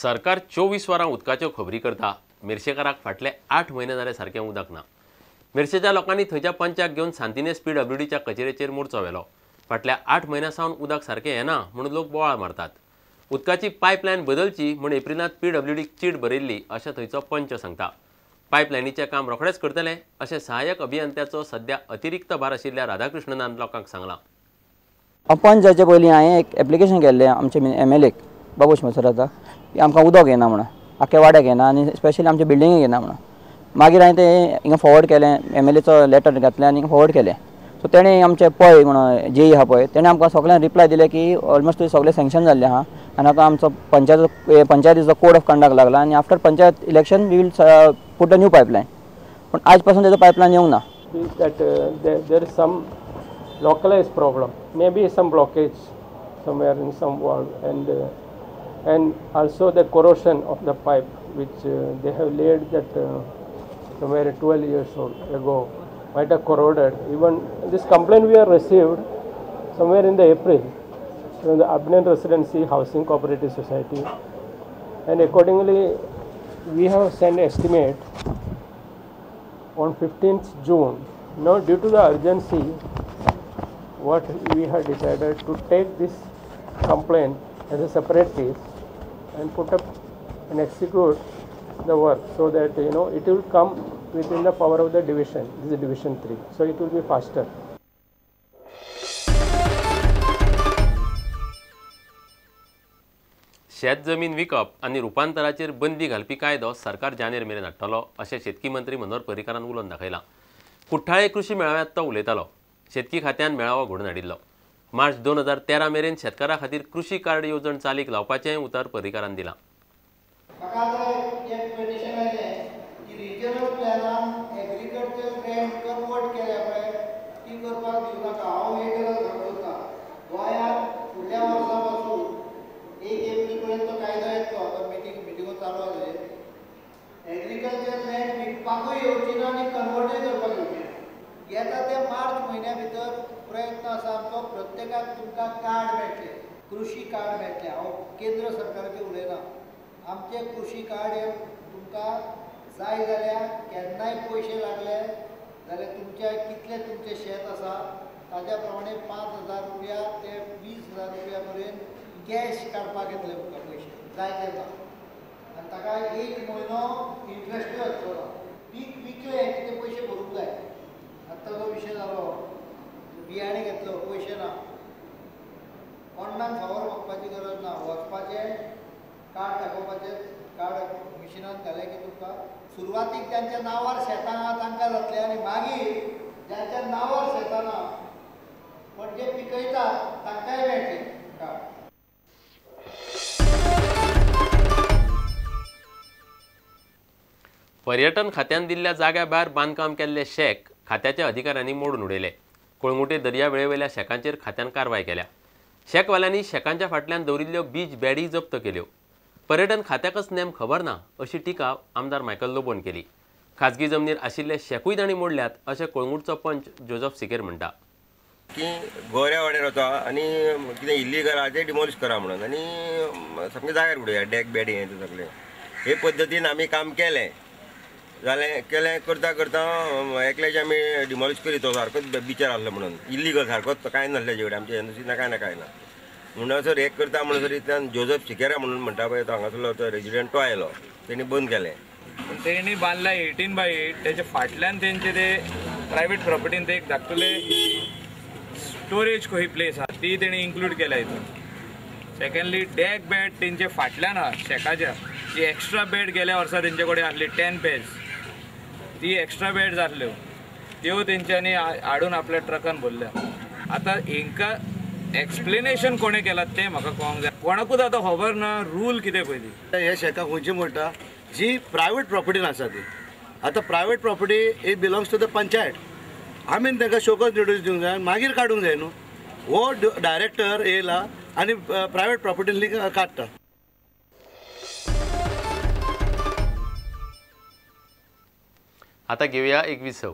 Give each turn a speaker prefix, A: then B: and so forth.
A: सरकार 24 वरां उदकाच्यो खबरी करता. मेरशेकाराक फाटले 8 म्हयने जाले सारकें उदक ना. मेरशेच्या लोकांनी थंयच्या पंचाक घेवन सांतिनेस पीडब्ल्यूडीच्या कचेरेचेर मोर्चो व्हेलो. फाटल्या 8 म्हयन्यां सावन उदक सारकें येना म्हणून लोक बोवाळ मारतात. उदकाची पायपलायन बदलची म्हूण एप्रिलांत पीडब्ल्यूडीक चीट बरयल्ली अशें थंयचो पंच सांगता. पायपलायनीचें काम रोखडेंच करतले अशें सहाय्यक अभियंत्याचो सद्या अतिरिक्त भार आशिल्ल्या राधाकृष्णनान लोकांक सांगलां.
B: पंच जावचे पयलीं हांवें एक एप्लिकेशन केल्लें आमचे एमएलएक बाबूश मोन्सेराताक की आमकां उदक येना म्हणून, आख्या वाड्याक येना आनी स्पेशली आमच्या बिल्डिंगेक येना म्हणून. मागीर हांवें तें हिंगा फॉरवर्ड केलें, एमएलएचो लेटर घातलें आनी फॉरवर्ड केलें. सो तेणें आमचें पळय म्हणून जेई आहा पळय तेणें आमकां सगळ्यांक रिप्लाय दिलें की ऑलमोस्ट सगळें सँक्शन जाल्लें आहा आनी आतां आमचो पंचायतीचो कोड ऑफ कंडक्ट लागला आनी after panchayat election we will put a new pipeline. पूण आज पासून तेजो पायपलायन येवंक ना.
C: That there is some localized problem, maybe some blockage somewhere in some valve, and also the corrosion of the pipe which they have laid that somewhere 12 years old ago might have corroded. Even this complaint we have received somewhere in the April from the Abnan Residency Housing Cooperative Society, and accordingly we have sent estimate on 15th June. Now due to the urgency, what we have decided to take this complaint as a separate case and put up and execute the work so that you know it will come within the power of the division. This is division 3, so it will be faster.
A: शेत जमीन विकप आनी रुपांतराचेर बंदी घालपी कायदो सरकार जानेर मेरेन हाडटलो अशें शेतकी मंत्री मनोहर पर्रीकारान उलोवन दाखयलां. कुठ्ठाळे कृशी मेळाव्यांत तो उलयतालो. शेतकी खात्यान मेळावो घडोवन हाडिल्लो. मार्च 2013 मेरेन शेतकारां खातीर कृशी कार्ड येवजण चालीक लावपाचेंय उतर पर्रीकारान दिलां.
D: प्रत्येकाक तुमकां कार्ड मेळटलें, कृशी कार्ड मेळटलें. हांव केंद्र सरकाराचें उलयना, आमचें कृशी कार्ड हें तुमकां जाय जाल्यार केन्नाय पयशे लागले जाल्यार तुमच्या कितलें तुमचें शेत आसा ताज्या प्रमाणे 5,000 रुपया ते 20,000 रुपया पर्यंत कॅश काडपाक येतले तुमकां पयशे जाय तेन्ना. आनी ताका 1 म्हयनो इंट्रस्टूय आसचो ना. पीक विकलें की ते पयशे भरूंक जाय. आतां जो विशय जालो, बियाणे घेतलो पयशे ना, कोणाक फावर मागपाची गरज ना, वचपाचें कार्ड दाखोवपाचें, कार्ड मिशिनान घालें की तुमकां सुरवातीक ज्यांच्या नांवार शेतां आहा तांकां जातलें आनी मागीर ज्यांच्या नांवार शेतां ना पण जे पिकयतात तांकांय मेळटलें कार्ड.
A: पर्यटन खात्यान दिल्ल्या जाग्या भायर बांदकाम केल्ले शॅक खात्याच्या अधिकाऱ्यांनी मोडून उडयले. कळंगूटे दर्यावेळेवेल्या शॅकांचेर खात्यान कारवाय केल्या. शॅकवाल्यांनी शॅकांच्या फाटल्यान दवरिल्ल्यो बीच बॅडी जप्त केल्यो. पर्यटन खात्याकच नेम खबर ना अशी टिका आमदार मायकल लोबोन केली. खाजगी जमनीर आशिल्ले शॅकूय तांणी मोडल्यात अशें कळंगूटचो पंच जोजफ सिकेर म्हणटा.
E: की गोऱ्या वाड्यार वता आनी कितें इल्लीगल आहा तें डिमॉलिश करा म्हणून आनी सामकें जाग्यार उडया डॅक बॅडी हें तें सगळें. हे पद्दतीन आमी काम केलें जालें केलें करता करता एकल्याचें आमी डिमॉलिश करीत तो सारकोच बिचार आसलो म्हणून इल्लीगल सारकोच कांय नासलें तेजे कडेन आमचें एनओसी ना कांय ना कांय ना म्हणसर एक करता म्हणसर इतल्यान जोजफ सिकेरा म्हणून म्हणटा पळय तो हांगासरलो तो रेजिडंट तो आयलो, तेणी बंद केलें.
F: तेणी बांदला 18x8, तेच्या फाटल्यान तेंचे ते प्रायवेट प्रॉपर्टीन ते एक धाकटुले स्टोरेज खंय प्लेस आहा ती तेणी इन्क्लूड केल्या हितून. सेकंडली डॅक बॅड तेंचे फाटल्यान आहा शॅकाच्या, जी एक्स्ट्रा बेड गेल्या वर्सा तेंचे कडेन आसली 10 पेज, ती एक्स्ट्रा बेड जाल्ल्यो त्यो तेंच्यांनी हाडून आपल्या ट्रकान भरल्या. आतां हेंकां एक्सप्लेनेशन कोणें केलां तें म्हाका कळोंक जाय, कोणाकूच आतां खबर ना रूल कितें पयलीं.
G: हे शॅकां खंयची म्हणटा जी प्रायवेट प्रॉपर्टीन आसा ती. आतां private property it belongs to the panchayat. आमी तांकां शोकॉज नोटीस दिवंक जाय, मागीर काडूंक जाय न्हू. हो डायरेक्टर येयला आनी प्रायवेट प्रॉपर्टीन काडटा.
A: आता घेऊया एक विसव.